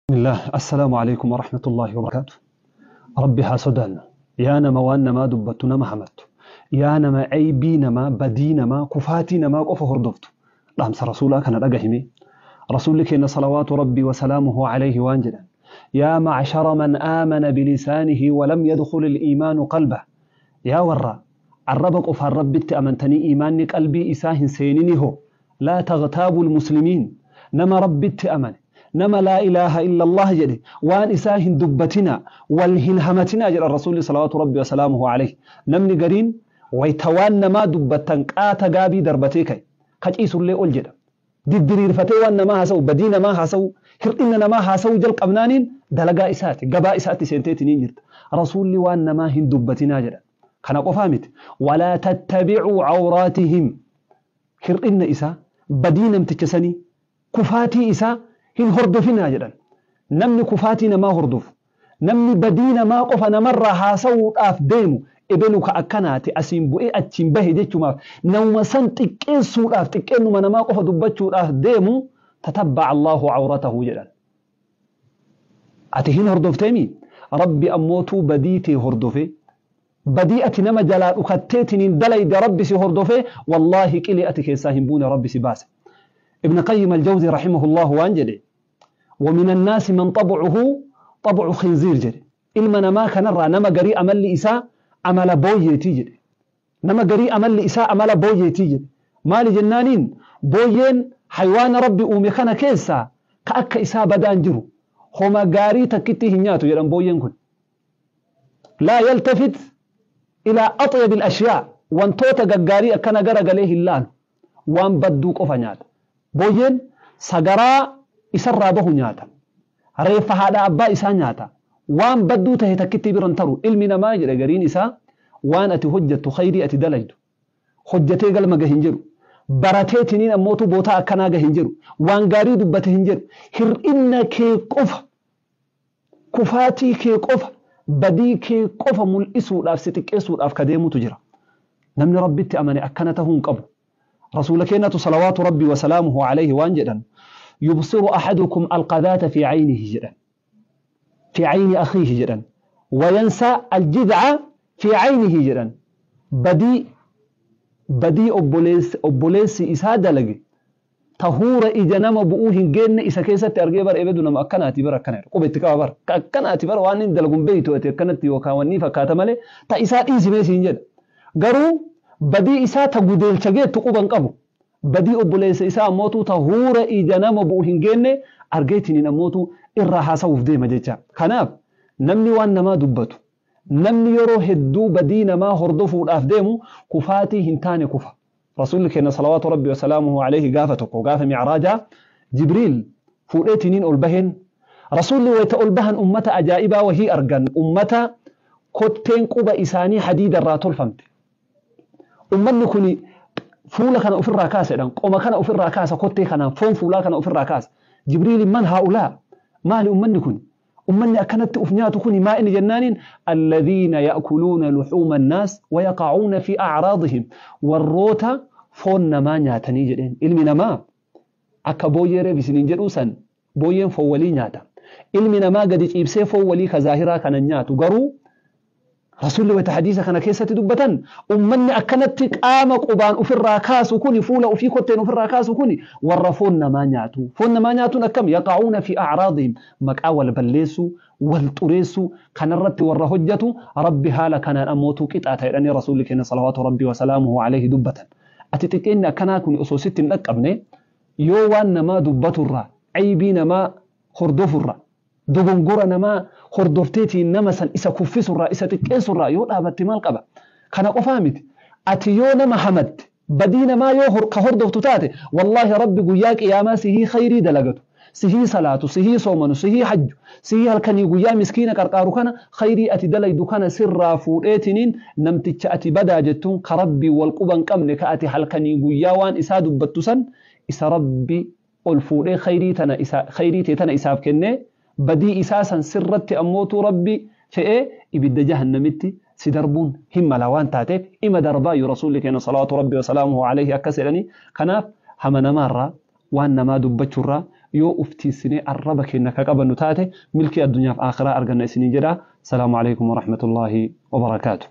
بسم الله. السلام عليكم ورحمة الله وبركاته. Rabbi haa sodaannu. Yaa nama waan namaa dubbattu nama hamattu, yaa nama aybii namaa, badii namaa, kufaatii namaa qofa hordoftu, dhaamsa rasuulaa kana dhagahime. Rasuulli keenya صلوات ربي وسلامه عليه waan jedhan: يا معشر من آمن بلسانه ولم يدخل الإيمان قلبه, yaa warra arraba qofaan Rabbitti amantanii iimaanni qalbii isaa hin seenini hoo, لا تغتابوا المسلمين. Nama Rabbitti amane, nama لا إله إلا الله jedhe, waan isaa hin dubbatina, wal hin hamatina jedha rasuulli صلوات ربي وسلامه عليه. Namni gariin wayta waan namaa dubbattan qaata gaabii darbatee ka'e kaciisullee ol jedha, diddiriirfatee waan namaa haasa'u, badii namaa haasa'u, hir'ina namaa haasa'u jalqabnaaniin dalagaa isaati, gabaa isaatti seenteetiniin jirta. Rasuulli waan namaa hin dubbatinaa jedha. Kana qofaa miti, ولا تتبعوا عوراتهم. Hir'inna isaa, badii namticha sanii, kufaatii isaa hin hordofinaa jedhan. Namni kufaatii namaa hordofu, namni badii namaa qofa namarraa haasa'uudhaaf deemu, ebelu ka akkanaati, asiin bu'ee achiin bahe jechumaaf namuma san xiqqeessuudhaaf, xiqqeennuma namaa qofa dubbachuudhaaf deemu, تتبع الله عورته jedhan. Ati hin hordofteemi, Rabbi ammootuu badii tee hordofe. Badii ati nama jalaa dhukatteetiniin dalayde Rabbi si hordofe. Wallaahi qilee ati keessaa hin buune Rabbi si baase. Ibn Qayyim Aljawzi رحمه الله waan jedhe: ومن الناس من طبعه طبع خنزير jedhe. Ilma namaa kanarraa nama garii amalli isaa amala booyyeetii jedhe. Nama garii amalli isaa amala booyyeetii jedhe. Maali jennaaniin, booyyeen haywaana Rabbi uume kana keessaa ka akka isaa badaan jiru. Homa gaarii takkitti hin nyaatu jedhan. Booyyeen kun لا يلتفت إلى أطيب الأشياء. Wantoota gaggaarii akkana gara galee hin laalu, waan badduu qofa nyaata. Booyyeen sagaraa isarraa bahu nyaata, reeffa haadha abbaa isaa nyaata, waan badduu tahe takkitti biran taru. Ilmi namaa jedhe gariin isaa waan ati hojjettu, khayrii ati dalaydu hojjetee galma gahin jedhu, barateetiniin ammootu bootaa akkanaa gahin jedhu, waan gaarii dubbate hin jedhu. Hir'inna kee qofa, kufaatii kee qofa, badii kee qofa mul'isuudhaaf, si xiqqeessuudhaaf ka deemutu jira. Namni Rabbitti amane akkana tahuu hin qabu. Rasuula keenyatu صلوات ربي وسلامه عليه waan jedhan: يبصر أحدكم القذاة في عينه jedhan, في عين أخيه jedhan, وينسى الجذع في عينه jedhan. Badii obboleessi isaa dalage tahuura ija nama bu'uu hin geenne isa keessatti argee, bara ebedu nama akkanaati, bara akkana quba itti qaba, bara akkanaati, bara waan inni dalagun beeytu ati akkanatti yookaan wanni fakkaata malee ta isaa dhiisimee siin jedha. Garuu badii isaa ta gudeelcha geettu quba hin qabu. Badii obboleessa isaa ammootu tahuura ija nama bu'u hin geenne argeetiniin ammootu irraa haasa'uuf deema jecha. Kanaaf namni waan namaa dubbatu, namni yeroo hedduu badii namaa hordofuudhaaf deemu, kufaatii hin taane kufa. Rasuulli keenya صلوات ربي وسلامه عليه gaafa tokko, gaafa micraajaa, Jibriil fuudheetiniin ol baheen. Rasuulli wayta ol bahan ummata ajaa'ibaa wahii argan, ummata kotteen quba isaanii hadiida irraa tolfamte. Ummanni kuni fuula kana ofirraa kaasa jedhan, qoma kana ofirraa kaasa, kottee kanaan foon fuulaa kana ofirraa kaasa. Jibriil: "من هؤلاء?" Maali ummanni kun, ummanni akkanatti uf nyaatu kuni maa inni jennaaniin, الذين يأكلون لحوم الناس ويقعون في أعراضهم. Warroota foon namaa nyaatanii jedheen. Ilmi namaa akka booyyee reef isiniin jedhuu san, booyyeen foon walii nyaata. Ilmi namaa gadi ciibsee foon walii ka zaahiraa kana nyaatu. Garuu rasuulli wayta hadiisa kana keessatti dubbatan, ummanni akkanatti qaama qubaan ofirraa kaasu kuni, fuula ofii kotteen ofirraa kaasu kuni, warra foon namaa nyaatu. Foon namaa nyaatuun akkam? يقعون في أعراضهم. Maqaa wal balleessuu, wal xureessuu kanarratti warra hojjatu, Rabbi haala kanaan ammootuu qixaata jedhanii rasuulli keenya صلوات ربي وسلامه عليه dubbatan. Ati xiqqeenni akkanaa kun osoo sitti hin dhaqqabne, yoo waan namaa dubbaturraa, aybii namaa hordofurraa, dogongora namaa hordofteetiin nama san isa kuffisurraa, isa xiqqeessurraa yoo dhaabatte maal qaba? Kana qofaa miti. Ati yoo nama hamatte, badii namaa yoo ka hordoftu taate, wallaahi Rabbi guyyaa qiyaamaa sihii khayrii dalagatu, sihii salaatu, sihii soomanu, sihii hajju, sihii halkanii guyyaa miskiina qarqaaru kana, khayrii ati dalaydu kana sirraa fuudheetiniin namticha ati badaa jettuun, ka Rabbii wal quban qabne, ka ati halkanii guyyaa waan isaa dubbattu san, isa Rabbi ol fuudhee khayrii tana isa khayrii tee tana isaaf kennee, badii isaa san sirratti ammootuu Rabbi fe'ee ibidda jahannamitti si darbuun hin mala waan taateef, ima darbaayu rasuulli keenya صلوات ربي وسلامه عليه akkas jedhanii. Kanaaf hama namaarraa, waan namaa dubbachuurraa Yoo uf tiisinee arraba keenya ka qabannu taate, milkii addunyaaf aakhiraa arganna isiniin jedha. Salaamu alaikum warahmatullaahi wabarakaatu.